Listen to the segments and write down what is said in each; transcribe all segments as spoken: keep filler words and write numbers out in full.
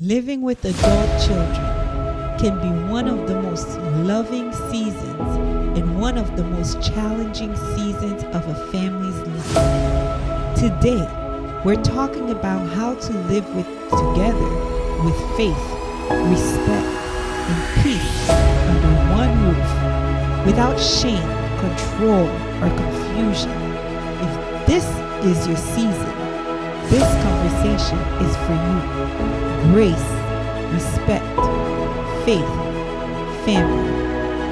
Living with adult children can be one of the most loving seasons and one of the most challenging seasons of a family's life. Today, we're talking about how to live with together with faith, respect, and peace under one roof without shame, control, or confusion. If this is your season, this conversation is for you. Grace, respect, faith, family.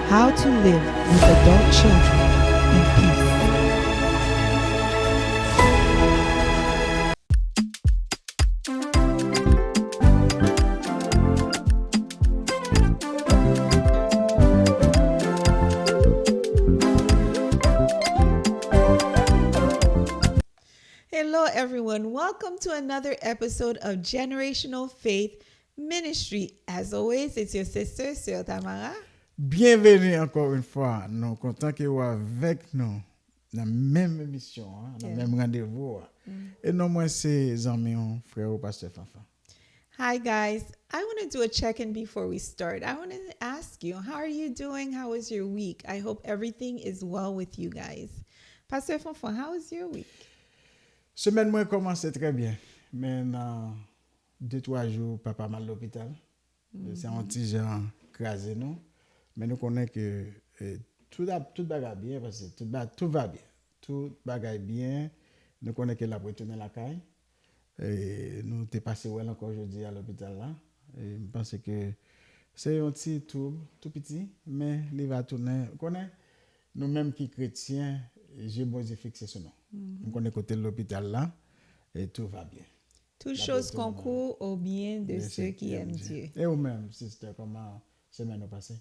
How to live with adult children in peace. Hello, everyone. Welcome to another episode of Generational Faith Ministry. As always, it's your sister, Sœur Tamara. Byenveni ankò yon fwa. Nou kontan ke w avèk nou nan menm emisyon an, nan Yeah. menm randevou a. Mm. E non mwen se zanmi w, frè w, Pastè Fanfan. Hi guys, I want to do a check-in before we start. I want to ask you, how are you doing? How was your week? I hope everything is well with you guys. Pastè Fanfan, how was your week? Semèn mwen kòmanse trè byen, men nan de twa jou papa m al lopital. Se yon ti jan kraze nou, men nou konnen ke eh, tout, ap- tout bagay byen, paske tout, ba- tout va byen. Tout bagay byen, nou konnen ke l ap retounen lakay. E nou te pase wè l ankò jodi a lopital la. E m panse ke se yon ti twoub tou piti, men li va tounen. Ou konnen, nou menm ki kretyen, je Bondye fikse sou nou. M konnen kote lopital la, e tout va byen. Toute chose concourt au bien de ceux qui aiment Dieu. E ou menm, sister, kòman semèn ou pase?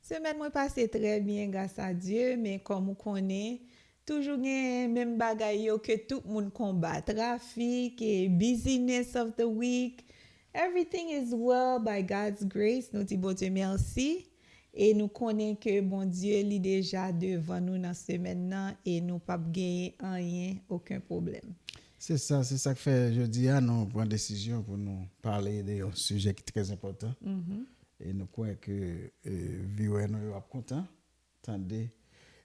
Semèn mwen pase trè byen, gras a Dye, men kòm ou konnen, toujou gen menm bagay yo ke tout moun konba. Trafik, e busyness of the week. Everything is well by God's grace. Nou di Bondye mèsi. E nou konnen ke Bondye, li deja devan nou nan semèn nan e nou p ap genyen anyen, okenn pwoblèm. Se sa, se sa k fè jodi a nou pran desizyon pou nou pale de yon sijè ki trè enpòtan. E nou kwè ke eh, viewè nou yo ap kontan tande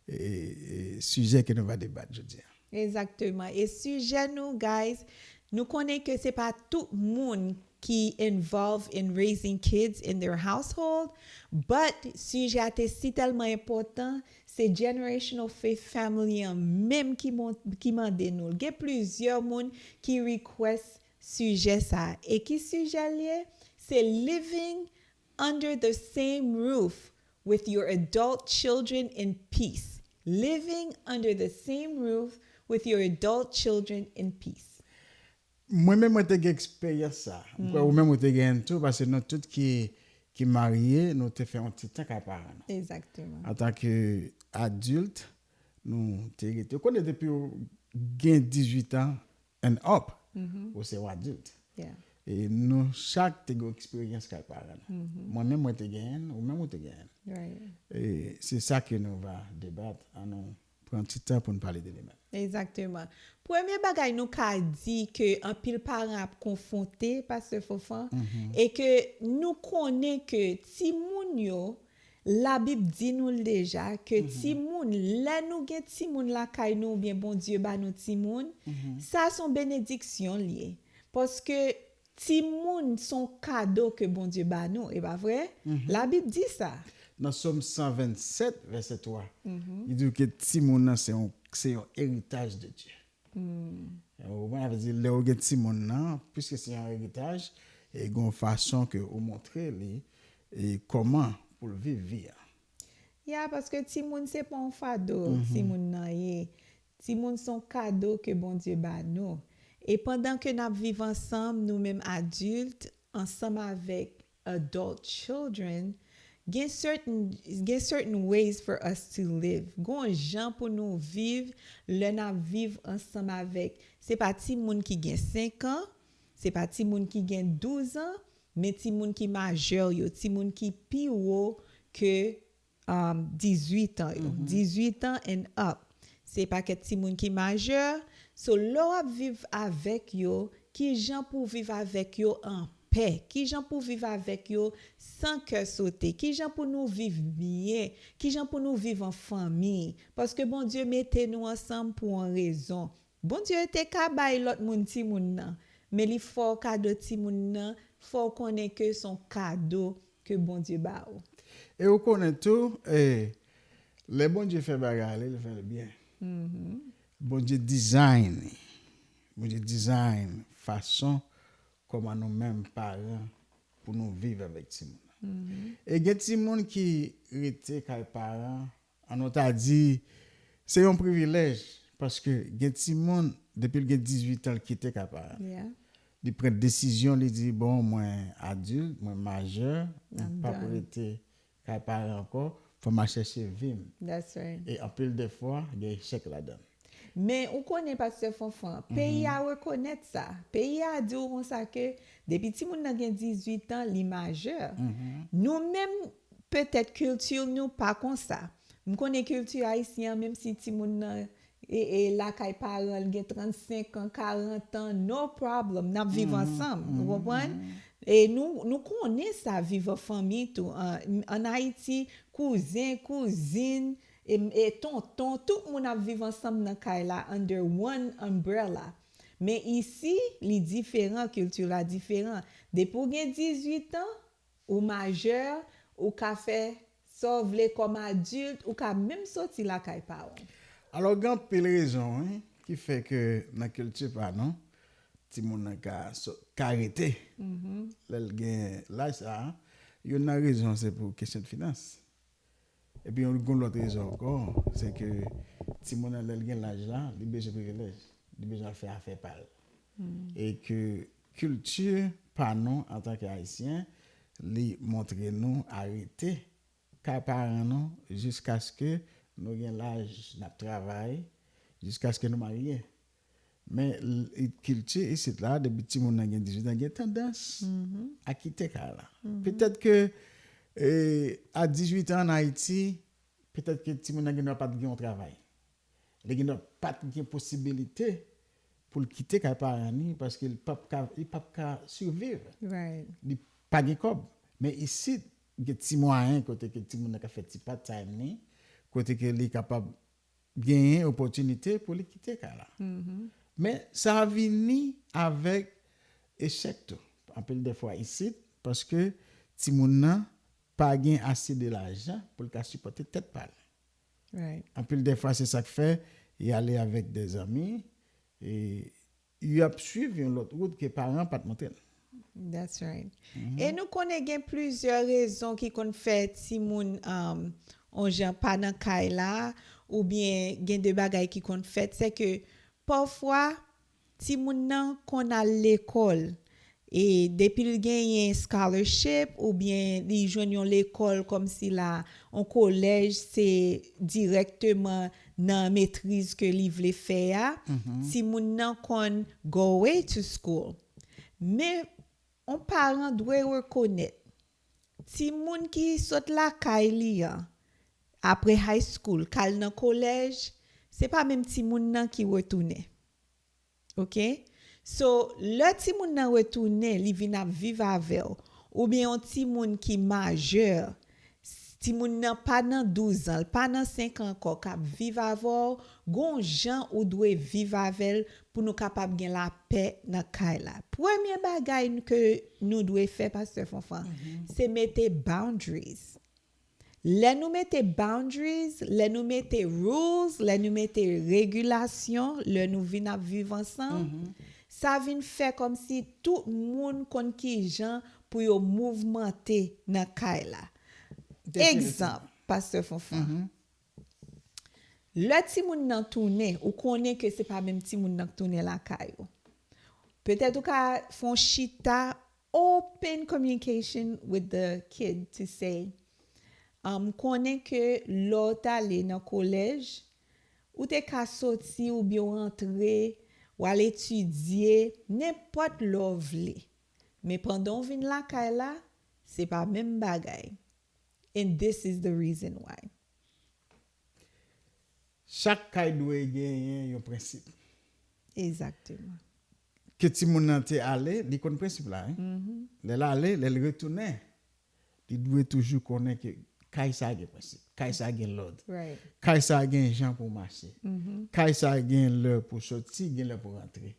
eh, eh, sijè ke nou va debat jodi a. Egzakteman. E sijè nou, guys, nou konnen ke se pa tout moun ki involved in raising kids in their household, but sijè a te si tèlman enpòtan, se Generational Faith Family an menm ki, mon- ki mande nou l. Gen plizyè moun ki request sijè sa a. E ki sijè l ye? Se living under the same roof with your adult children in peace. Living under the same roof with your adult children in peace. Mwen menm mwen te gen eksperyans sa. M kwè ou menm ou te genyen tou, paske nou tout ki, ki marye, nou te fè yon ti tan kay paran nou. Egzakteman. Antanke adilt, nou te rete. Ou konnen depi w gen dizuit an and up, ou se yon adilt. Yeah. E nou chak te gen eksperyans kay paran nou. Mwen menm mwen te genyen l, ou menm ou te genyen l. Right. E se sa ke nou va debat. An nou pran ti tan pou n pale de li menm. Egzakteman. Premye bagay nou ka di ke anpil paran ap konfwonte, Pastè Fanfan, e ke nou konnen ke timoun yo, Labib di nou l deja ke timoun, lè nou gen timoun lakay nou oubyen Bondye ba nou timoun, sa se yon benediksyon l ye. Paske timoun se yon kado ke Bondye ba nou, e pa vre? Labib di sa. Nan Sòm san vennsèt, vèsè twa, li di ke timoun nan se yon, se yon eritaj de Dye. Ou konprann? Sa vle di, lè ou gen timoun nan, piske se yon eritaj, e gen yon fason ke ou montre li e kòman pou l viv vi a. Ya, paske timoun se pa yon fado, timoun nan ye. Timoun se yon kado ke Bondye ba nou. E pandan ke n ap viv ansanm, nou menm adilt, ansanm avèk adult children, gen certain, gen certain ways for us to live. Gen yon jan pou nou viv lè n ap viv ansanm avèk, se pa timoun ki gen senk an, se pa timoun ki gen douz an, men timoun ki majè yo, timoun ki pi wo ke um, dizuit an yo. Dizuit an and up. Se pakèt timoun ki majè. So, lè w ap viv avèk yo, ki jan pou w viv avèk yo an lapè, kijan pou viv avèk yo san kè sote, kijan pou nou viv byen, kijan pou nou viv an fanmi. Paske Bondye mete nou ansanm pou yon rezon. Bondye te ka bay lòt moun timoun nan, men li fè w kado timoun nan, fè w konnen ke se yon kado ke Bondye ba ou. E ou konnen tou, e, lè Bondye fè bagay li, li fè l byen. Bondye design li. Bondye design fason kòman nou menm paran pou nou viv avèk timoun nan. E gen timoun ki rete kay paran, an nou ta di, se yon privilèj, paske gen timoun, depi l gen dizuit an, l kite kay paran. Li pran desizyon, li di, bon, mwen adilt, mwen majè, mwen p ap rete kay paran ankò, fò m al chèche vi m. E anpil de fwa, gen echèk ladan l. Men ou konnen, Pastè Fanfan, peyi a rekonèt sa. Peyi a di w konsa ke depi timoun nan gen dizuit an, li majè. Nou menm, petèt kilti nou pa konsa. M konnen kilti ayisyen an, menm si timoun nan e, e lakay paran l gen trannsenk an, karant an, no problem, n ap viv ansanm, ou konprann? E nou, nou konnen sa, viv an fanmi tou. An, an Ayiti, kouzen, kouzin, e, e tonton, tout moun ap viv ansanm nan kay la, under one umbrella. Men isi, li diferan, kilti la diferan. Depi w gen dizuit an, ou majè, ou ka fè sa w vle kòm adilt, ou ka menm soti lakay pa w. Alò, gen anpil rezon, wi, ki fè ke nan kilti pa nou, timoun nan ka, so- ka rete. Lè l gen laj sa a, youn nan rezon se pou kesyon de finans. Epi yon gon lòt rezon ankò, se ke timoun nan lè l gen laj la, li bezwen privilèj, li bezwen al fè afè pa l. E ke kilti pa nou antanke Ayisyen, li montre nou a rete kay paran nou jiskaske nou gen laj, n ap travay, jiskaske nou marye. Men l- kilti isit la, depi timoun nan gen dizuit an, gen tandans a kite kay la. Petèt ke e, a dizuit an an Ayiti, petèt ke timoun nan gen dwa pa t gen yon travay. Li gen dwa pa t gen posibilite pou l kite kay paran li paske li p ap ka, li p ap ka siviv. Li pa gen kòb. Men isit, gen ti mwayen kote ke timoun nan ka fè ti part time li, kote ke li kapab genyen opòtinite pou li kite kay la. Men sa vini avèk echèk tou. Anpil de fwa isit, paske timoun nan pa gen ase de lajan pou l ka sipòte tèt pa l. Anpil de fwa, se sa k fè y ale avèk de zanmi, e y ap swiv yon lòt wout ke paran pa t montre l. That's right. E nou konnen gen plizyè rezon ki konn fè timoun, um, on jan pa nan kay la, oubyen gen de bagay ki konn fèt. Se ke pafwa, timoun nan konn al lekòl. E depi l genyen scholarship oubyen li jwenn yon lekòl kòmsi la, yon kolèj se dirèkteman nan metriz ke li vle fè a, timoun nan konn go away to school. Men, yon paran dwe rekonèt, timoun ki sot lakay li an, apre high school, k al nan kolèj, se pa menm timoun nan ki retounen. Oke? So, lè timoun nan retounen, li vin ap viv avè w, oubyen yon timoun ki majè, timoun nan pa nan douz an, l pa nan senk an ankò, k ap viv avè w, gon jan ou dwe viv avè l pou nou kapab gen lapè nan kay la. Premye bagay ke nou dwe fè, Pastè Fanfan, se mete boundaries. Lè nou mete boundaries, lè nou mete rules, lè nou mete regilasyon, lè nou vin ap viv ansanm, sa vin fè kòmsi tout moun konn kijan pou yo mouvmante nan kay la. Egzanp, Pastè Fanfan. Lè timoun nan tounen, ou konnen ke se pa menm timoun nan k tounen lakay ou. Petèt ou ka fè yon chita, open communication with the kid to say, um, m konnen ke lè w t ale nan kolèj, ou te ka soti oubyen w rantre, w al etidye, nenpòt lè w vle. Men pandan w vin lakay la, se pa menm bagay. And this is the reason why. Chak kay dwe genyen yon prensip. Egzakteman. ke timoun nan te ale, li konn prensip la, wi. Lè l ale, lè l retounen, li dwe toujou konnen ke kay sa gen prensip, kay sa gen lòd, Right. kay sa gen jan pou mache, kay sa gen lè pou soti, gen lè pou rantre.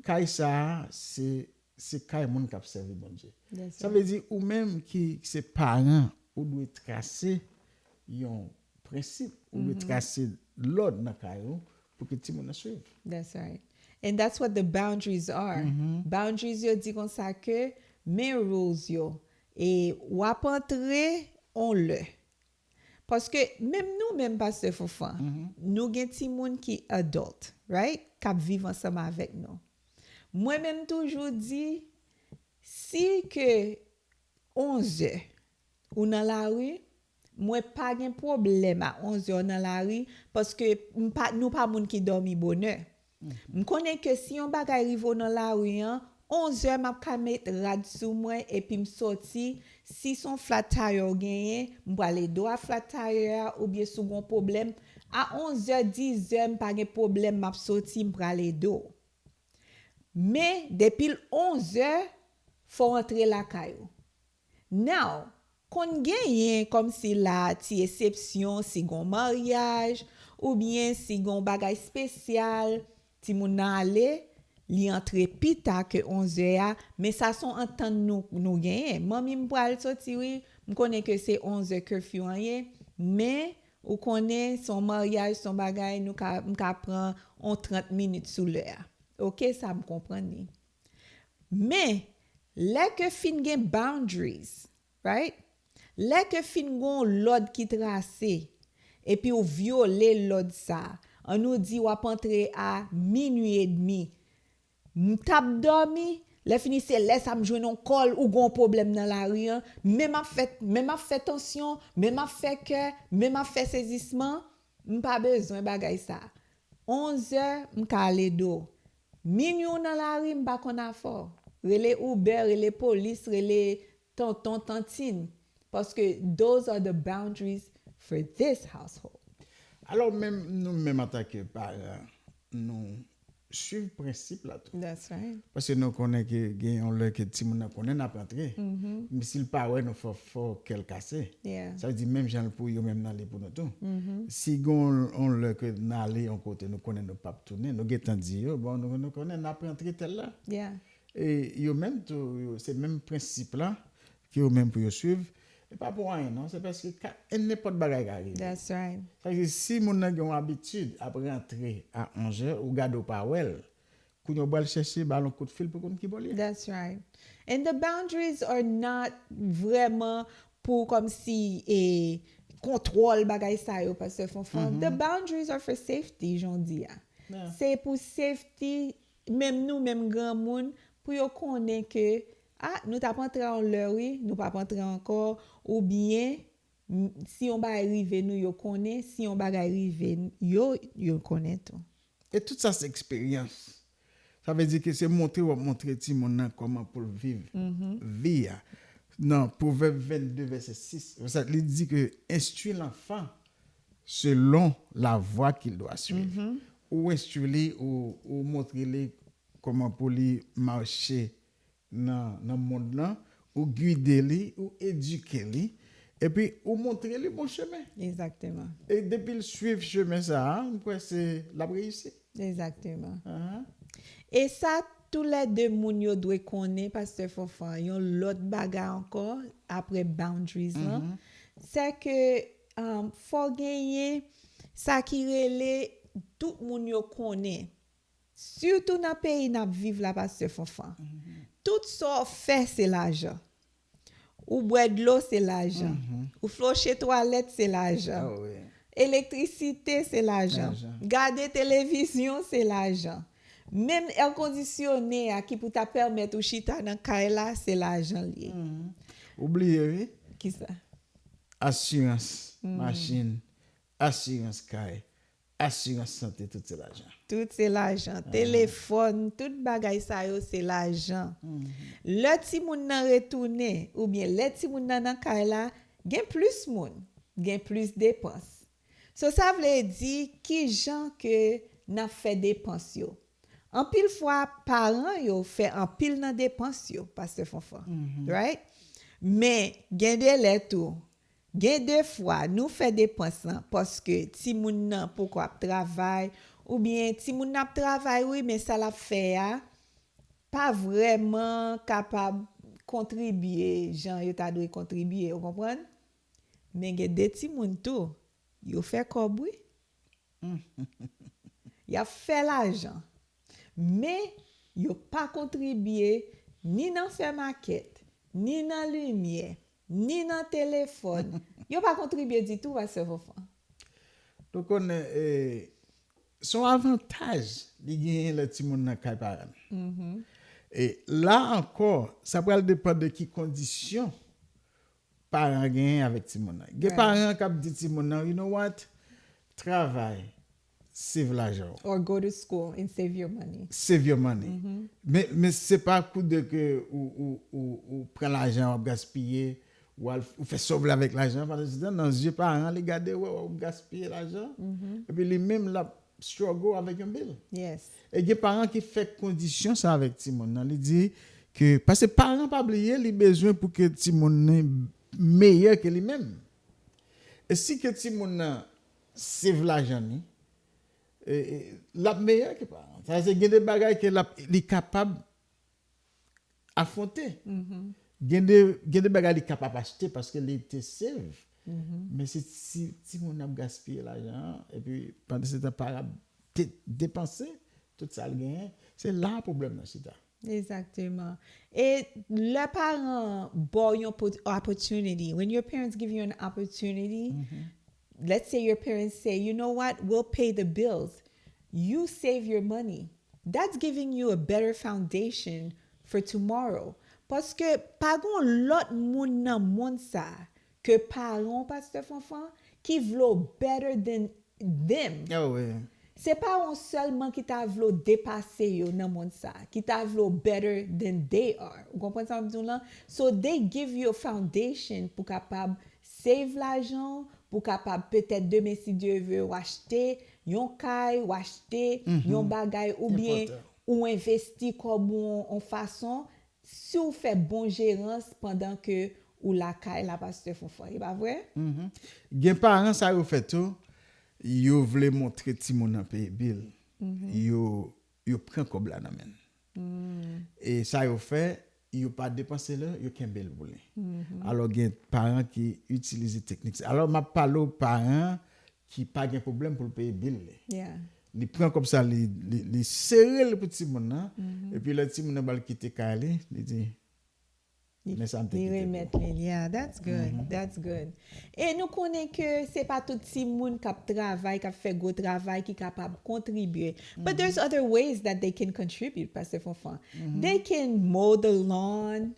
Kay sa se se kay moun k ap sèvi Bondye. That's Sa right. vle di ou menm ki se paran, ou dwe trase yon prensip, ou dwe trase lòd nan kay ou pou ke timoun nan swiv. That's right. And that's what the boundaries are. Boundaries yo di konsa ke men rules yo. E w ap antre on lè. Paske menm nou menm pastè Fanfan, nou gen timoun ki adult, right? K ap viv ansanm avèk nou. Mwen menm toujou di si ke onzè ou nan lari, mwen pa gen pwoblèm a onzè w nan lari, paske m pa, nou pa moun ki dòmi bonè. M konnen ke si yon bagay rive w nan lari an, onzè m ap ka met rad sou mwen epi m soti. Si se yon flat tire w genyen, m pral ede w a flat tire a, oubyen si w gen yon pwoblèm, a onzè, dizè, m pa gen pwoblèm, m ap soti, m pral ede w. Men depi l onzè, fò w antre lakay ou. Now, konn genyen kòmsi la ti eksepsyon, si gen yon maryaj oubyen si gen yon bagay espesyal, timoun nan ale, li antre pi ta ke onzè a, men sa se yon antant nou, nou genyen. Manmi, m pral soti wi, m konnen ke se onzè curfew an ye, men ou konnen se yon maryaj, se yon bagay, nou ka, m ka pran yon trant minit sou lè a. Oke, sa m konprann li. Men, lè ke fin gen boundaries, right? Lè ke fin gen yon lòd ki trase, epi w vyole lòd sa, ann nou di w ap antre a minui edmi, m t ap dòmi, lè fini se lè sa m jwenn yon kòl ou gen yon pwoblèm nan lari an, men m ap fè, men m ap fè tansyon, men m ap fè kè, men m ap fè sezisman, m pa bezwen bagay sa. Onzè, m ka al ede w. Minui w nan lari, m pa konn afè w. Rele Uber, rele polis, rele tonton, tantin. Paske those are the boundaries for this household. Alò, menm nou menm antanke paran, nou swiv prensip la tou. That's right. Paske nou konnen ke gen yon lè ke timoun nan konnen n ap rantre. Men si l pa wè nou, fò, fò kè l kase. Yeah. Sa vle di menm jan l pou yo menm nan li pou nou tou. Si gen yon lè ke n ale yon kote, nou konnen nou p ap tounen, nou gentan di yo, bon, nou, nou konnen n ap rantre tèl la. Yeah. E yo menm tou, yo, se menm prensip la ke yo menm pou yo swiv. E pa pou anyen non, se paske ka, nenpòt bagay ka rive. That's right. Sa vle di si moun nan gen yon abitid ap rantre a onzè, ou gade w pa wè l, kounye a w pral chèche ba l yon kout fil pou konn ki bò l ye. That's right. And the boundaries are not vrèman pou kòmsi e kontwòl bagay sa yo, Pastè Fanfan. The boundaries are for safety, jan w di a. Yeah. Se pou safety, menm nou, menm granmoun, pou yo konnen ke, a, nou t ap antre a yon lè, wi, nou p ap antre ankò, oubyen, m, si yon bagay rive nou, yo konnen, si yon bagay rive n, yo, yo konnen tou. E tout sa se eksperyans. Sa vle di ke se montre w ap montre timoun nan kòman pou l viv vi a. Nan Pwovèb vennde vèsè sis, sa, li di ke instruis l'enfant selon la voie qu'il doit suivre. Ou enstwi li, ou, ou montre li kòman pou li mache nan, nan mond lan, ou gide li, ou edike li, epi ou montre li bon chemen. Egzakteman. E depi l swiv chemen sa a, m kwè se l ap reyisi. Egzakteman. Ahan. E sa, toulède moun yo dwe konnen, Pastè Fanfan, yon lòt bagay ankò, apre boundaries lan, se ke um, fò genyen sa ki rele tout moun yo konnen. Sitou nan peyi n ap viv la, Pastè Fanfan. Tout sa w fè, se lajan. Ou bwè dlo, se lajan. Ou floche twalèt, se lajan. Ah wi. Elektrisite, se lajan. Lajan. Gade televizyon, se lajan. Menm èkondisyone a ki pou ta pèmèt ou chita nan kay la, se lajan l ye. Ou bliye, wi. Kisa? Asirans machin, asirans kay, asirans sante, tout se lajan. Tout se lajan. Telefòn, tout bagay sa yo se lajan. Lè timoun nan retounen, oubyen lè timoun nan nan kay la, gen plis moun, gen plis depans. So, sa vle di, ki jan ke n ap fè depans yo? Anpil fwa, paran yo fè anpil nan depans yo, Pastè Fanfan. Right? Men, gen de lè tou, gen de fwa, nou fè depans lan paske timoun nan poko ap travay, oubyen timoun nan ap travay, wi, men sa l ap fè a pa vrèman kapab kontribye jan yo ta dwe kontribye, ou konprann? Men gen de timoun tou, yo fè kòb, wi. Y ap fè lajan, men yo pa kontribye ni nan fè makèt, ni nan limyè, ni nan telefòn. Yo pa kontribye ditou, Pastè Fanfan. Nou konnen, e, se yon avantaj li genyen lè timoun nan kay paran l. E la ankò, sa pral depann de ki kondisyon paran genyen avèk timoun nan. Gen paran k ap di timoun nan, "You know what? Travay, save lajan w." Or go to school and save your money. Save your money. Men, men se pa kou de ke ou, ou, ou, ou pran lajan, w ap gaspiye, ou, al, ou fè sa w vle avèk lajan, pandan se tan, nan zye paran, li gade, wè, w ap gaspiye lajan. Epi li menm, l ap struggle avèk yon bil. Yes. E gen paran ki fè kondisyon sa avèk timoun nan. Li di ke, paske paran pa bliye, li bezwen pou ke timoun nan meyè ke li menm. E si ke timoun nan save lajan li, e, e, l ap meyè ke paran. Sa se gen de bagay ke l ap, li kapab afwonte. Gen de, gen de bagay li kapab achte paske li te save. Men se ti, timoun ap gaspiye lajan an, epi pandan se tan paran ap de, depanse tout sa l genyen, se la pwoblèm nan chita. Exactement. Et le parent bought you an opportunity. When your parents give you an opportunity, let's say your parents say, "You know what? We'll pay the bills." You save your money. That's giving you a better foundation for tomorrow. Paske pa gon lòt moun nan mond sa ke paran w, Pastè Fanfan, ki vle w better than them. Oh, wi. Se pa yon sèlman ki ta vle w depase yo nan mond sa, ki ta vle w better than they are. Ou konprann sa m di w lan? So they give you a foundation pou kapab save lajan w, pou kapab petèt demen si Dye ve w achte yon kay, w achte yon bagay oubyen ou envesti kòb ou yon fason si w fè bon jerans pandan ke ou lakay la, Pastè Fanfan, e pa vre? Gen paran sa yo fè tou, yo vle montre timoun nan peye bil. Yo, yo pran kòb la nan men l. E sa yo fè, yo pa depanse l, yo kenbe l pou li. Alò gen paran ki itilize teknik sa. Alò m ap pale w paran ki pa gen pwoblèm pou l peye bil li. Li pran kòb sa, li, li, li sere l pou timoun nan. Epi lè timoun nan ba l kite kay li, li di, "Men sa m te kite pou ou." Li remèt li. Yeah, that's good. That's good. E nou konnen ke se pa tout timoun k ap travay, k ap fè gwo travay ki kapab kontribye. But there's other ways that they can contribute, Pastè Fanfan. They can mow the lawn.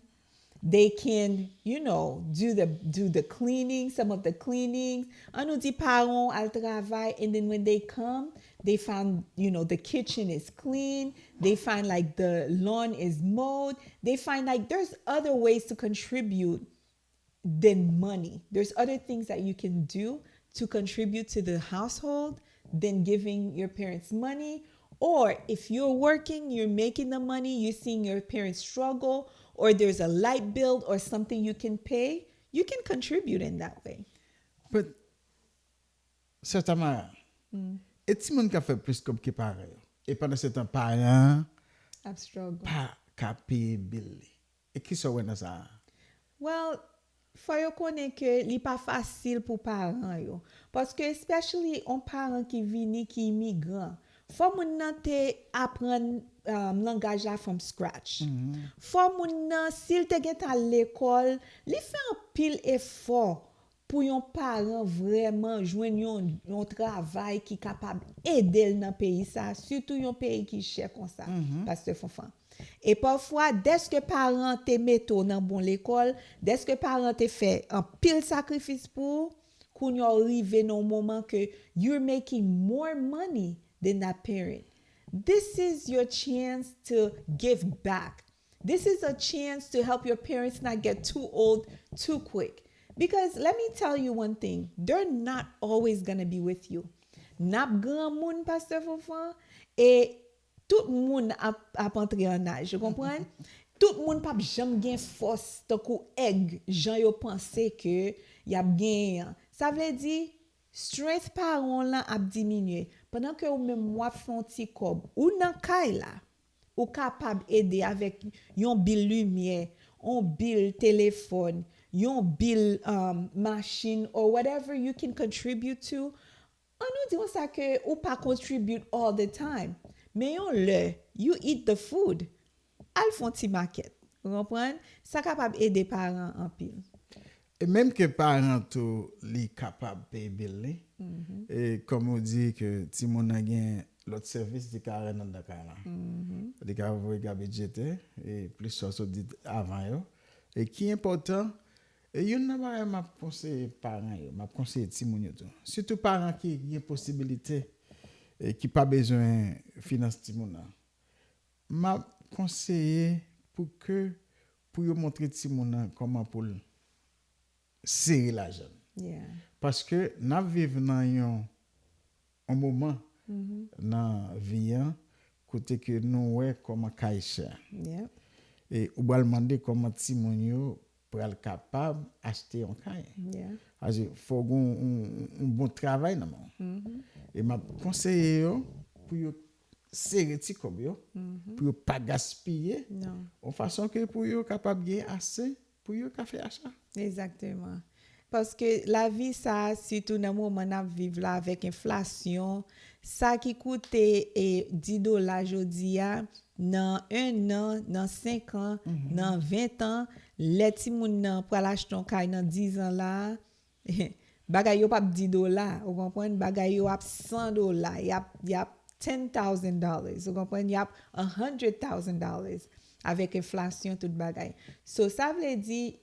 They can, you know, do the, do the cleaning, some of the cleaning. An nou di paran w al travay, and then when they come, they found, you know, the kitchen is clean. They find, like, the lawn is mowed. They find, like, there's other ways to contribute than money. There's other things that you can do to contribute to the household than giving your parents money. Or if you're working, you're making the money, you're seeing your parents struggle, or there's a light bill or something you can pay, you can contribute in that way. But, Sè Tamara, e timoun k ap fè plis kòb ke paran yo? E pandan se tan, paran an Ap struggle. pa ka peye bil li. E kisa w wè nan sa a? Well, fò yo konnen ke li pa fasil pou paran yo. Paske, especially yon paran ki vini ki imigran, fò moun nan te aprann um, langaj la from scratch. Fò moun nan, si l te gentan al lekòl, li fè anpil efò pou yon paran vrèman jwenn yon, yon travay ki kapab ede l nan peyi sa, sitou yon peyi ki chè konsa, Pastè Fanfan. E pafwa, dèske paran te mete w nan bon lekòl, dèske paran te fè anpil sakrifis pou ou, kounye a w rive nan yon moman ke you're making more money than that parent. This is your chance to give back. This is a chance to help your parents not get too old too quick. Because let me tell you one thing, they're not always gonna be with you. N ap granmoun, Pastè Fanfan, e tout moun ap, ap antre an aj, ou konprann? Tout moun p ap janm gen fòs tankou èg, jan yo panse ke y ap genyen an. Sa vle di, strength paran w lan ap diminye. Pandan ke ou menm w ap fè yon ti kòb, ou nan kay la, ou kapab ede avèk yon bil limyè, yon bil telefòn, yon bil, um, machin, or whatever you can contribute to. An nou di konsa ke ou pa contribute all the time. Men yon lè, you eat the food. Al fè yon ti makèt. Ou konprann? Sa kapab ede paran anpil. E menm ke paran tou, li kapab peye bil li. E kòm ou di ke timoun nan gen lòt sèvis li ka rann anndan kay la. Li ka voye garbage jeter, e plis sa w sot di avan yo. E ki enpòtan, e youn nan bagay m ap konseye paran yo, m ap konseye timoun yo tou. Sitou paran ki gen posibilite e ki pa bezwen finans timoun nan. M ap konseye pou ke, pou yo montre timoun nan kòman pou l sere lajan l. Paske n ap viv nan yon, yon moman nan vi an kote ke nou wè kòman kay chè. E ou pral mande kòman timoun yo pral kapab achte yon kay. Paske fò gen yon, yon, yon bon travay nan men w. E m ap konseye yo pou yo sere ti kòb yo, pou yo pa gaspiye, yon fason ke pou yo kapab gen ase pou yo ka fè acha. Egzakteman. Paske lavi sa a, sitou nan moman n ap viv la avèk enflasyon, sa ki koute e dis dola jodi a, nan en an, nan senk an, nan ven an, lè timoun nan pral achte yon kay nan dis an la, bagay yo p ap dis dola, ou konprann? Bagay yo ap san dola, y ap, y ap ten thousand dollars, ou konprann? Y ap a hundred thousand dollars avèk enflasyon, tout bagay. So, sa vle di,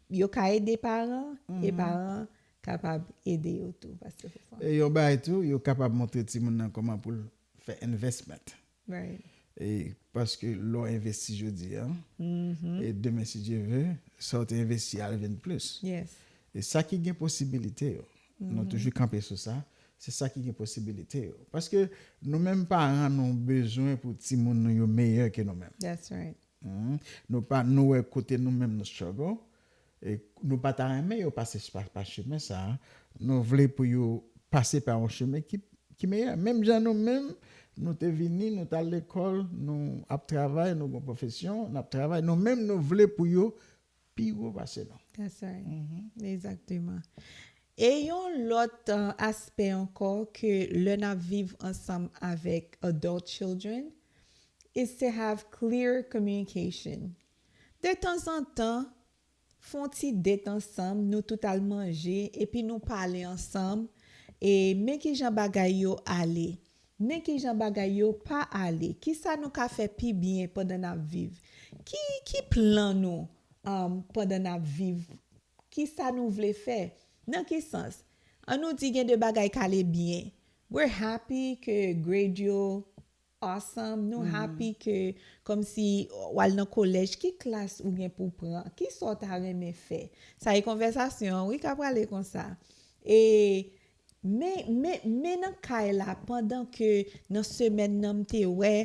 yo ka ede paran, e paran kapab ede yo tou, Pastè Fofan. E yon bagay tou, yo kapab montre timoun nan kòman pou l fè investment. E paske lè w envesti jodi a, e demen, si Dye ve, sa w te envesti a vin plis. E sa ki gen posibilite yo, nou toujou kanpe sou sa, se sa ki gen posibilite yo. Paske nou menm paran, nou bezwen pou timoun nou yo meyè ke nou menm. Nou pa, nou wè kote nou menm nou struggle, e nou pa ta renmen yo pase pa, pa chemen sa a. Nou vle pou yo pase pa yon chemen ki, ki meyè. Menm jan nou menm, nou te vini, nou t al lekòl, nou ap travay, nou gen pwofesyon, n ap travay. Nou menm, nou vle pou yo pi wo pase nou. Egzakteman. E yon lòt, uh, aspè ankò ke lè n ap viv ansanm avèk adult children, is to have clear communication. De tanzantan, fè yon ti date ansanm, nou tout al manje, epi nou pale ansanm, e men kijan bagay yo ale, men kijan bagay yo pa ale, kisa nou ka fè pi byen pandan n ap viv, ki, ki plan nou, um, pandan n ap viv, kisa nou vle fè, nan ki sans? An nou di gen de bagay k ale byen, we're happy ke grade yo awesome, nou happy ke kòmsi w al nan kolèj, ki klas ou gen pou pran, kisa w ta renmen fè. Sa e konvèsasyon an, wi, k ap prale konsa. E men, men, men nan kay la, pandan ke nan semèn nan m te wè,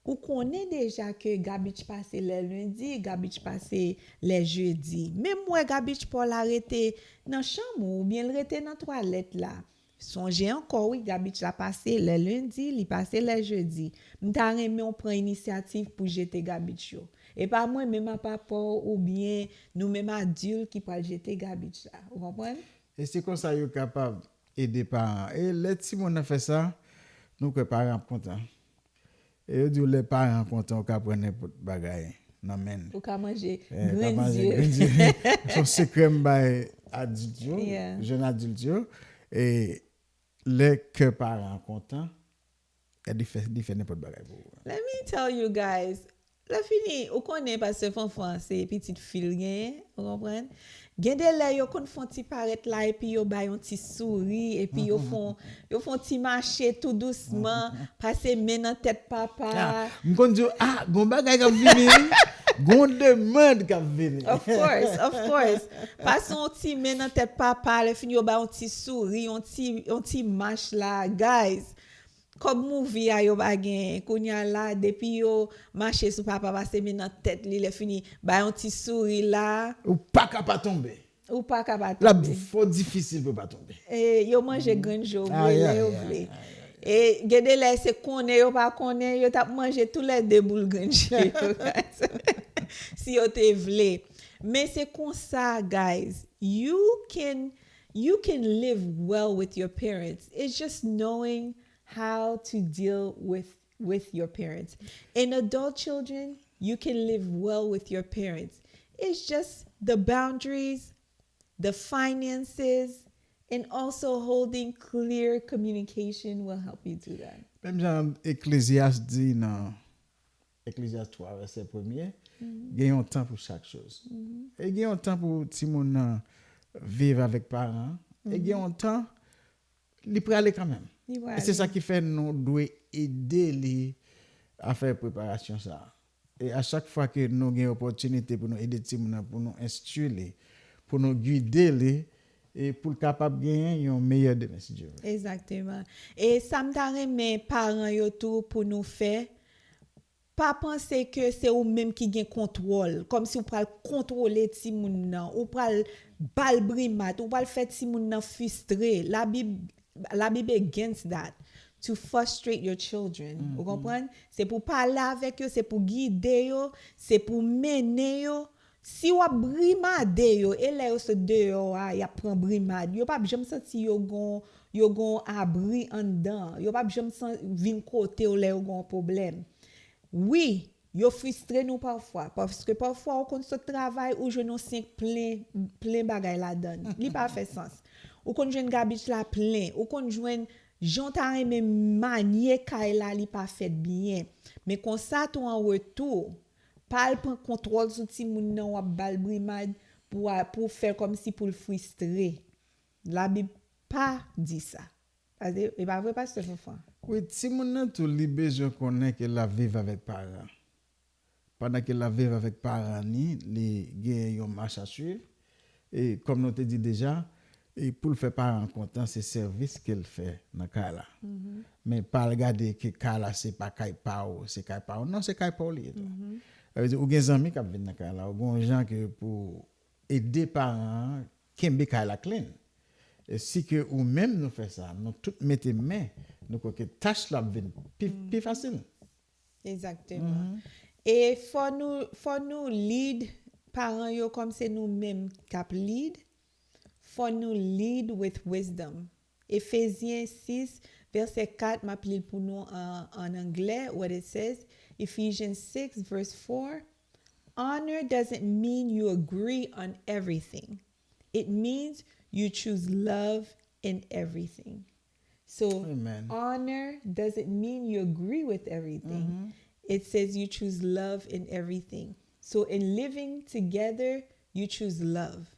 ou konnen deja ke garbage pase lè lendi, garbage pase lè jedi. Men m wè garbage pa w la rete nan chanm ou, oubyen l rete nan twalèt la. Sonje ankò wi, garbage la pase lè lendi, li pase lè jedi. M ta renmen w pran inisyativ pou jete garbage yo. E pa mwen menm apa pa w oubyen nou menm adilt ki pral jete garbage la. Ou konprann? E se konsa yo kapab ede paran. E lè timoun nan fè sa, nou kwè paran ap kontan. E yo di w lè paran kontan, ou ka pran nenpòt bagay nan men l. Ou ka manje grenn zye. Se yon sekrè m bay adilt yo, jèn adilt yo. E lè kè paran an kontan, li fè, li fè nenpòt bagay pou ou. Let me tell you guys, lè fini, ou konnen pastè Fanfan se pitit fi l genyen, ou konprann? Gen de lè yo konn fè yon ti parèt la epi yo bay yon ti souri, epi yo fè yon, yo fè yon ti mache tou dousman, pase men nan tèt papa. M konn di w, ah, gon bagay k ap vini wi. Gon demann k ap vini. Of course, of course. Pase yon ti men nan tèt papa, lè fini yo bay yon ti souri, yon ti, yon ti mach la, guys. Kòb movie a yo pa genyen. Kounye a la, depi yo mache sou papa, pase men nan tèt li, lè fini, bay yon ti souri la. Ou pa ka pa tonbe. Ou pa ka pa L ap tonbe. Fò difisil pou pa tonbe. E yo manje grenn je yo vre lè yo vle. E gen de lè se konnen yo pa konnen, yo t ap manje tou lè de boul grenn je yo. Si yo te vle. Men se konsa, guys. You can you can live well with your parents. It's just knowing how to deal with with your parents. And adult children, you can live well with your parents. It's just the boundaries, the finances, and also holding clear communication will help you do that. Menm jan Eklezyas di nan Eklezyas twa vèsè premye, gen yon tan pou chak choz. E gen yon tan pou timoun nan viv avèk paran an, e gen yon tan li prale kanmenm. E se sa ki fè nou dwe ede li a fè preparasyon sa a. E a chak fwa ke nou gen opòtinite pou nou ede timoun nan, pou nou enstwi li, pou nou gide li, e pou l kapab genyen yon meyè demen, si Dye vle. Egzakteman. E sa m ta renmen paran yo tou pou nou fè, pa panse ke se ou menm ki gen kontwòl, kòmsi ou pral kontwole timoun nan, ou pral ba l brimad, ou pral fè timoun nan fristre. Labib, Labib against that. To frustrate your children. Ou konprann? Se pou pale avèk yo, se pou gide yo, se pou mennen yo. Si w ap brimade yo, e lè yo sot deyò a, y ap pran brimad, yo p ap janm santi yo gon yo gon abri anndan. Yo p ap janm san, vin kote w lè yo gon pwoblèm. Wi, yo fristre nou pafwa, paske pafwa ou konn sot travay, ou jwenn yon senk plen, plen bagay ladan l. Li pa fè sans. Ou konn jwenn gabich la plen, ou konn jwenn jan w ta renmen manye kay la, li pa fèt byen. Men konsa tou an retou, pa al pran kontwòl sou timoun nan, w ap ba l brimad pou a, pou fè l kòmsi pou l fristre. Labib pa di sa. Pase, e pa vre, pastè Fanfan? Wi, timoun nan tou, li bezwen konnen ke l ap viv avèk paran. Pandan ke l ap viv avèk paran ni, li gen yon mach a swiv. E kòm nou te di deja, e pou l fè paran an kontan, se sèvis ke l fè nan kay la. Men pa al gade ke kay la se pa kay pa w, se kay pa w. Non, se kay pa w li ye tou. Sa vle di, ou gen zanmi k ap vin nan kay la, ou gen yon jan ke pou ede paran an kenbe kay la clean. E si ke ou menm nou fè sa, nou tout mete men, nou kwè ke tach la ap vin pi, pi fasil. Egzakteman. E fò nou, fò nou lead paran yo kòm se nou menm k ap lead. Fò nou lead with wisdom. Efezyen sis, vèsè kat, m ap li l pou nou an, an anglè, what it says, Ephesians six, verse four, "Honor doesn't mean you agree on everything. It means you choose love in everything." So, Amen. Honor doesn't mean you agree with everything. It says you choose love in everything. So, in living together, you choose love.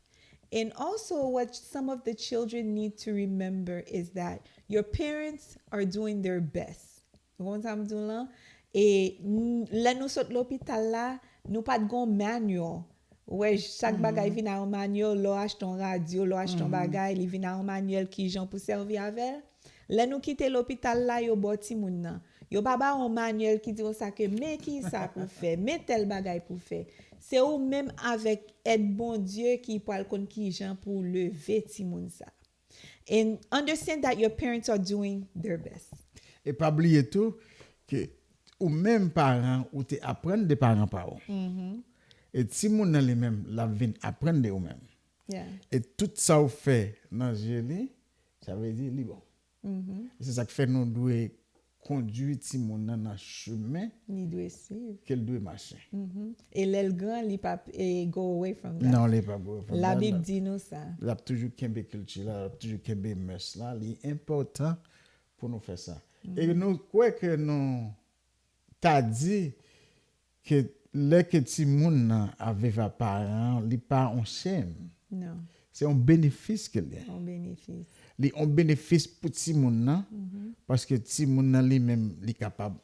And also, what some of the children need to remember is that your parents are doing their best. Ou konprann sa m di w lan? E n, lè nou sot lopital la, nou pa t gon manual. Ou wè, chak bagay vin a yon manual, lè w achte yon radyo, lè w achte yon bagay, li vin a yon manual kijan pou sèvi avè l. Lè nou kite lopital la, yo ba w timoun nan. Yo pa ba w yon manual ki di w sa ke men ki sa pou fè, men tèl bagay pou fè. Se ou menm avèk èd Bondye ki pral konn kijan pou w leve timoun sa. And understand that your parents are doing their best. E pa bliye tou ke ou menm paran, ou te aprann de paran pa w. E timoun nan li menm, l ap vin aprann de ou menm. Yeah. E tout sa w fè nan zye li, sa vle di li bon. E se sa k fè nou dwe kondui timoun nan nan chemen Li dwe swiv. ke l dwe mache. E lè l gran, li p ap e, go away from that. Non, li p ap go from that. Labib di nou sa. L ap toujou kenbe kilti la, l ap toujou kenbe mès la. Li enpòtan pou nou fè sa. E nou kwè ke nou ta di ke lè ke timoun nan ap viv ak paran an, li pa yon shame. Non. Se yon benefis ke l ye. Yon benefis. Li yon benefis pou timoun nan, paske timoun nan li menm, li kapab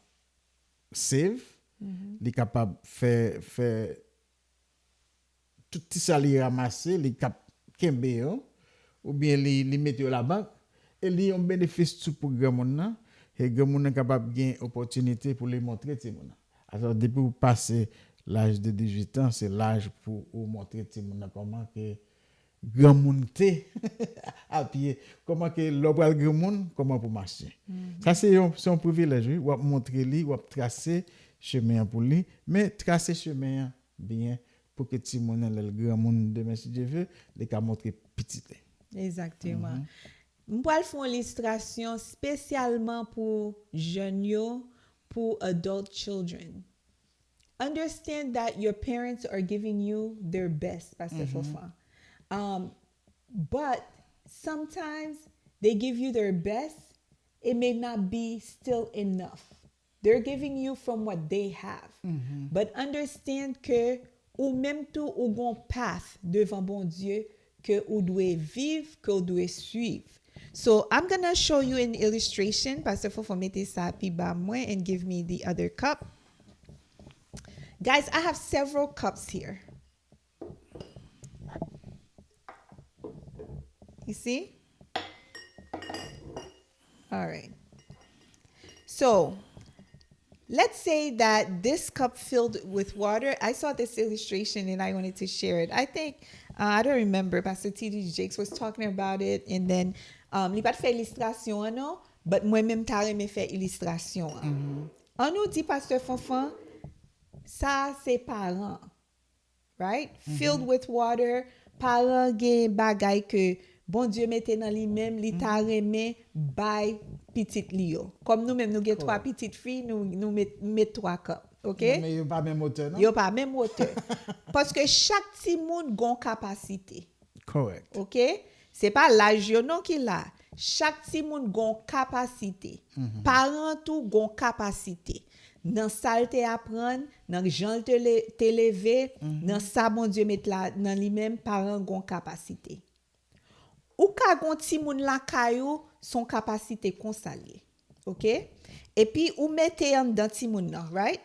save, li kapab fè, fè tout ti sa li ranmase, li kap kenbe yo, oubyen li, li mete yo labank, e li yon benefis tou pou granmoun nan, e granmoun nan kapab gen opòtinite pou li montre timoun nan. Alò, depi w pase laj de dizuit an, se laj pou ou montre timoun nan kòman ke granmoun te a pye, kòman ke lè w pral granmoun, kòman pou mache. Sa se yon, se yon privilèj, wi. W ap montre li, w ap trase chemen an pou li, men trase chemen an byen pou ke timoun nan, lè l granmoun demen, si Dye ve, li ka montre pitit li. Egzakteman. M pral fè yon ilistrasyon espesyalman pou jèn yo, pou adult children. Understand that your parents are giving you their best, Pastor Fofan. Um, but sometimes they give you their best, it may not be still enough. They're giving you from what they have. But understand ke ou menm tou ou gon path devan Bondye ke ou dwe viv, ke ou dwe swiv. So I'm gonna show you an illustration. Pastor Fofo mete sa pi ba mwen and give me the other cup. Guys, I have several cups here. You see? All right. So, let's say that this cup filled with water, I saw this illustration and I wanted to share it. I think, uh, I don't remember, Pastor T D Jakes was talking about it, and then um, li pa t fè ilistrasyon an non, but mwen menm ta renmen fè ilistrasyon an. An nou di, Pastè Fanfan, sa se paran, right? Filled with water, paran gen bagay ke Bondye mete nan li menm, li ta renmen bay pitit li yo. Kòm nou menm, nou gen twa pitit fi, nou, nou met, met twa kap, ok? Men yo pa menm wotè, non? Yo pa menm wotè. Paske chak timoun gon kapasite. Correct. Ok? Se pa laj yo non ki la. Chak timoun gon kapasite. Paran tou gon kapasite. Nan sa l te aprann, nan jan l te, le, te leve, nan sa Bondye met la nan li menm, paran gon kapasite. Ou ka gon timoun lakay ou, se yon kapasite konsa l ye. Ok? Epi ou mete anndan timoun nan, right?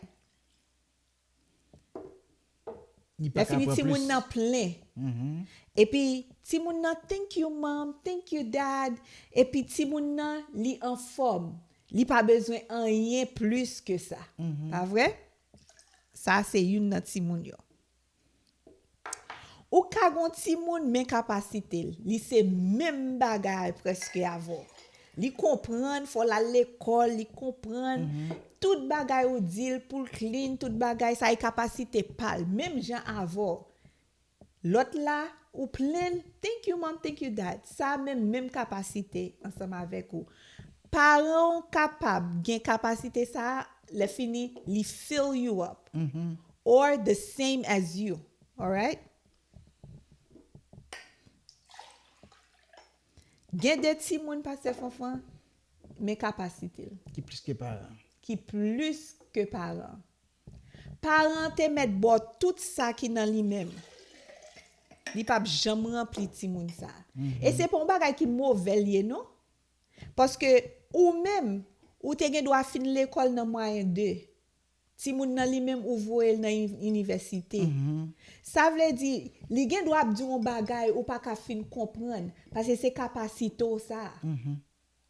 Lè fini, timoun nan plen. Epi timoun nan, "Thank you, mom. Thank you, dad." Epi timoun nan, li anfòm. Li pa bezwen anyen plis ke sa. Pa vre? Sa se youn nan timoun yo. Ou ka gon timoun, men kapasite l, li se menm bagay prèske avè w. Li konprann, fò l al lekòl, li konprann. Tout bagay ou di l pou l clean, tout bagay sa, e kapasite pa l, menm jan avè w. Lòt la, ou plen l, "Thank you, mom, thank you, dad." Sa menm, menm kapasite ansanm avèk ou. Paran w kapab gen kapasite sa, lè fini, li fill you up. Or the same as you. Alright? Gen de timoun, Pastè Fanfan, men kapasite l. Ki plis ke paran. Ki plis ke paran. Paran te mèt ba w tout sa ki nan li menm. Li p ap janm ranpli timoun sa. E se pa yon bagay ki move l ye, non. Paske ou menm, ou te gen dwa fin lekòl nan mwayen de. Timoun nan li menm ou voye l nan inivèsite. Sa vle di, li gen dwa ap di w yon bagay ou pa ka fin konprann, paske se kapasite w sa.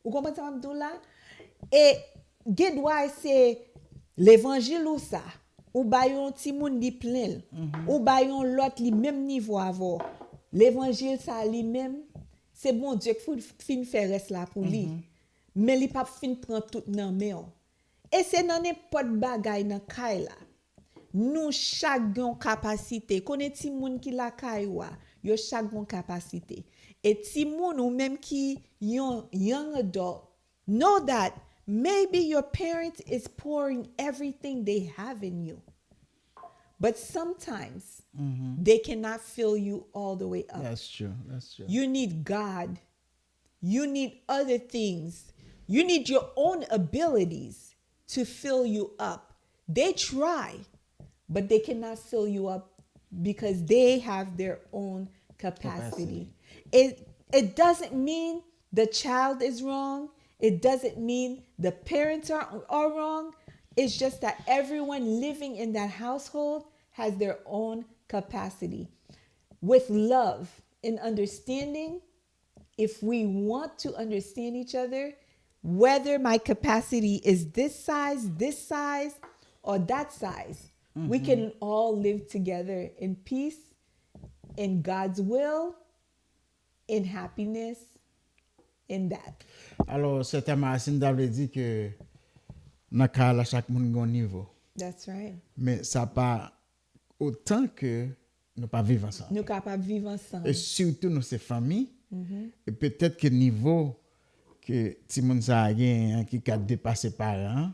Ou konprann sa m ap di w la? E gen dwa se levanjil ou sa. Ou bay yon timoun li plen l. Ou bay yon lòt li menm nivo avè w. Levanjil sa li menm, se Bondye k fin fè rès la pou li. Men li p ap fin pran tout nan men w. E se nan nenpòt bagay nan kay la. Nou chak gen yon kapasite. Konnen timoun ki lakay ou a, yo chak gen yon kapasite. E timoun ou menm ki yon young adult, know that maybe your parent is pouring everything they have in you. But sometimes they cannot fill you all the way up. That's true. That's true. You need God. You need other things. You need your own abilities to fill you up. They try, but they cannot fill you up because they have their own capacity. It, it doesn't mean the child is wrong. It doesn't mean the parents are, are wrong. It's just that everyone living in that household has their own capacity. With love and understanding, if we want to understand each other, whether my capacity is this size, this size, or that size, we can all live together in peace, in God's will, in happiness, in that. Alò, sètèman, sa vle di ke nan kay la, chak moun gen yon nivo. That's right. Men sa pa otan ke nou pa viv ansanm. Nou kapab viv ansanm. E sitou nou se fanmi. E petèt ke nivo ke timoun sa a genyen an ki ka depase paran an,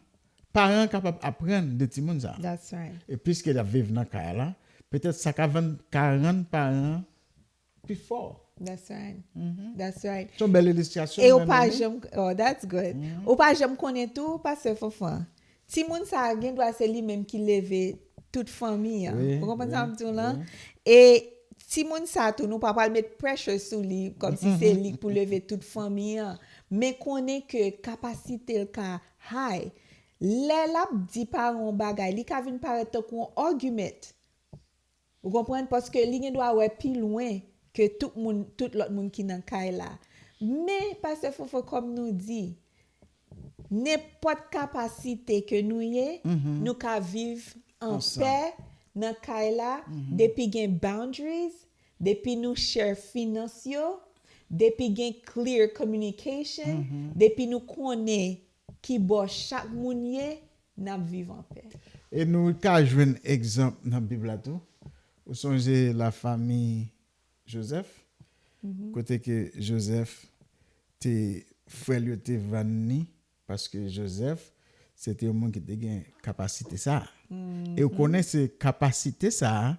paran an kapab aprann de timoun sa a. That's right. E piske l ap viv nan kay la, petèt sa ka vann, ka rann paran an pi fò. That's right. That's right. Se yon bèl ilistrasyon. E ou mwen pa renmen. Janm, oh, that's good. Ou pa janm konnen tou, Pastè Fanfan. Timoun sa a gen dwa se li menm ki leve tout fanmi an. Wi, Ou konprann sa wi, m di w lan? E timoun sa a tou, nou pa pral met pressure sou li, kòm si se li k pou leve tout fanmi an. Men konnen ke kapasite l ka high. Lè l ap di paran yon bagay, li ka vin parèt tankou yon argument. Ou konprann? Paske li gen dwa wè pi lwen ke tout moun, tout lòt moun ki nan kay la. Men, Pastè Fofo, kòm nou di, nenpòt kapasite ke nou ye, nou ka viv an Ansanm. Pè nan kay la, depi gen boundaries, depi nou share finans yo, depi gen clear communication, depi nou konnen ki bò chak moun ye, n ap viv an pè. E nou ka jwenn egzanp nan Bib la tou. Ou sonje lafanmi Jozèf? Kote ke Jozèf te, frè l yo te vann li, paske Jozèf, se te yon moun ki te gen kapasite sa a. E ou konnen se kapasite sa a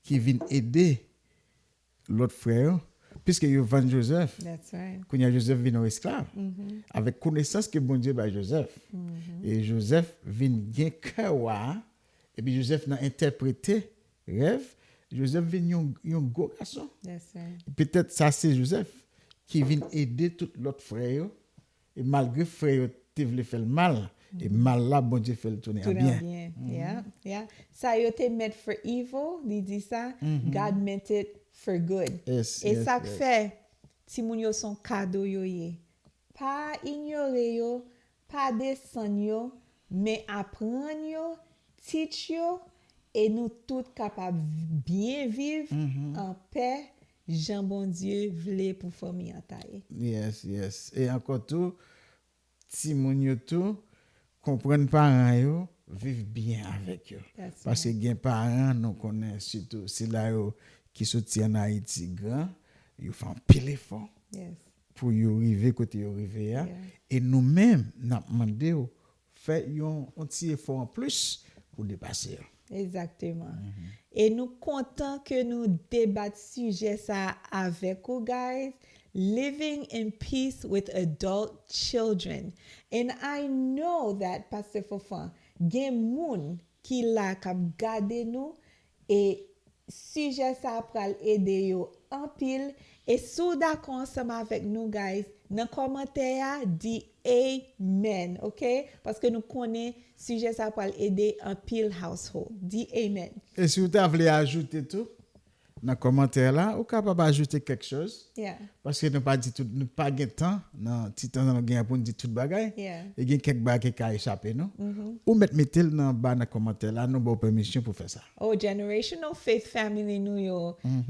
ki vin ede lòt frè yo, piske yo vann Jozèf. That's right. Kounye a Jozèf vin yon esklav. Avèk konesans ke Bondye bay Jozèf. E Jozèf vin gen kè wa a, epi Jozèf nan entèprete rèv, Jozèf vin yon, yon gwo gason. That's right. Petèt sa se Jozèf ki vin ede tout lòt frè yo. E malgre frè yo te vle fè l mal, e mal la, Bondye fè l tounen an Tounen an byen. byen. Yeah, yeah. Sa yo te meant for evil, li di sa, God meant it for good. Yes, E yes, sa k yes. Fè, timoun yo se yon kado yo ye. Pa inyore yo, pa desann yo, men aprann yo, teach yo, e nou tout kapab byen viv an pè, jan Bondye vle pou fanmi an ta ye. Yes, yes. E ankò tou, timoun yo tou, konprann paran yo, viv byen avèk yo. That's Paske right. Gen paran, nou konnen sitou sila yo ki soti ann Ayiti gran, yo fè anpil efò Yes. Pou yo rive kote yo rive a. Yeah. E nou menm, n ap mande w fè yon, yon ti efò anplis pou depase yo. Egzakteman. E nou kontan ke nou debat sijè sa a avèk ou, guys. Living in peace with adult children. And I know that, Pastè Fofan, gen moun ki la k ap gade nou, e sijè sa a pral ede yo anpil. E si w dakò ansanm avèk nou, guys, nan kòmantè a, di amen, ok? Paske nou konnen sijè sa a pral ede anpil household. Di amen. E si w ta vle ajoute tou, nan kòmantè la, ou kapab ajoute kèk choz. Yeah, Paske nou pa di tout, nou pa gen tan, nan ti tan nou gen pou n di tout bagay. Yeah. E gen kèk bagay ki ka echape nou. Ou mèt mete l nan ba nan kòmantè la, nou ba w pèmisyon pou fè sa. Oh, generational faith family nou yo,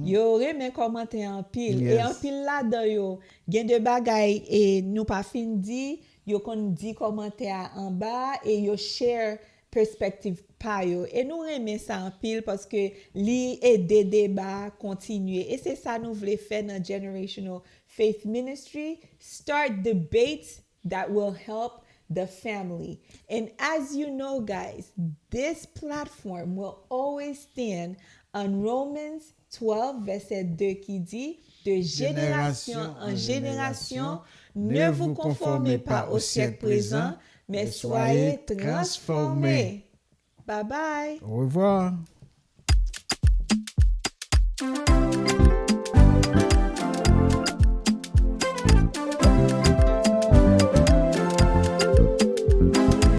yo renmen kòmantè anpil. E Yes. Anpil ladan yo, gen de bagay e nou pa fin di, yo konn di kòmantè a anba e yo share perspective pa yo. E nou renmen sa anpil paske li ede deba a kontinye. E se sa nou vle fè nan Generational Faith Ministry. Start debates that will help the family. And as you know, guys, this platform will always stand on Romans twelve, verset deux, qui dit, de génération en génération, ne vous conformez pas au siècle présent, mais soyez transformés. Bye bye. Au revoir.